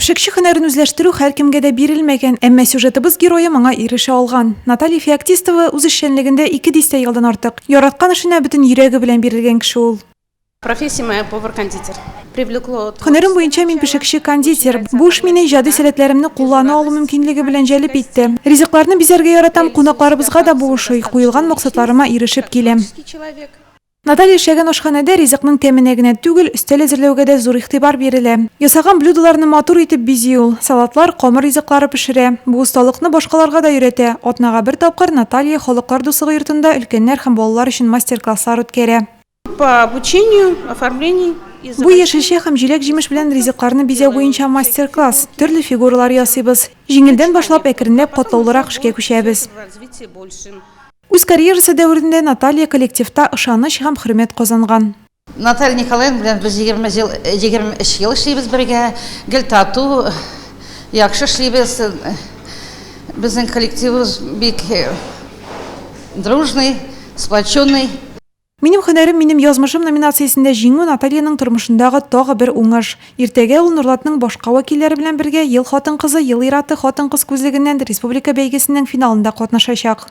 Пешекче һөнәрен үзләштерү һәркемгә дә бирелмәгән, әмма сюжетыбыз герое моңа ирешә алган. Наталья Феоктистова үз эшчәнлегендә ике дистә елдан артык. Яраткан эшенә бөтен йөрәге белән бирелгән кеше ул. Профессия моя повар-кондитер. Привлекло Һөнәрем буенча мин пешекче-кондитер. Бу эш мине иҗади сәләтләремне куллана алу мөмкинлеге белән җәлеп итте. Ризыкларны бизәргә яратам, кунакларыбызга да бу ошый, куелган максатларыма ирешеп киләм. Наталья эшләгән ашханәдә ризыкның тәменә генә түгел, өстәл әзерләүгә дә зур игътибар бирелә. Ясаган блюдоларны матур итеп бизи ул. Салатлар, камыр ризыклары пешерә. Бу осталыкны башкаларга да өйрәтә. Атнага бер тапкыр Наталья Халыклар дуслыгы йортында өлкәннәр һәм балалар өчен мастер-класслар үткәрә. По обучению, оформлению из Бу яшелчә һәм җиләк-җимеш белән ризыкларны бизәү буенча мастер-класс. Төрле фигуралар ясыйбыз. Җиңелдән башлап, әкренләп катлаулырак эшкә күчәбез. Үз карьерасы дәверендә Наталья коллективта ышаныч һәм хөрмәт казанган. Наталья Николаевна белән без 20 ел, 23 ел эшлибез бергә. Гел тату, яхшы эшлибез. Безнең коллективыбыз бик дружный, сплоченный. Минем һөнәрем, минем язмышым номинациясендә җиңү Натальяның тормышындагы тагы бер уңыш. Иртәгә ул Нурлатның башка вәкилләре белән бергә Ел хатын-кызы, ел ир-аты хатын-кыз күзлегеннән республика бәйгесенең финалында катнашачак.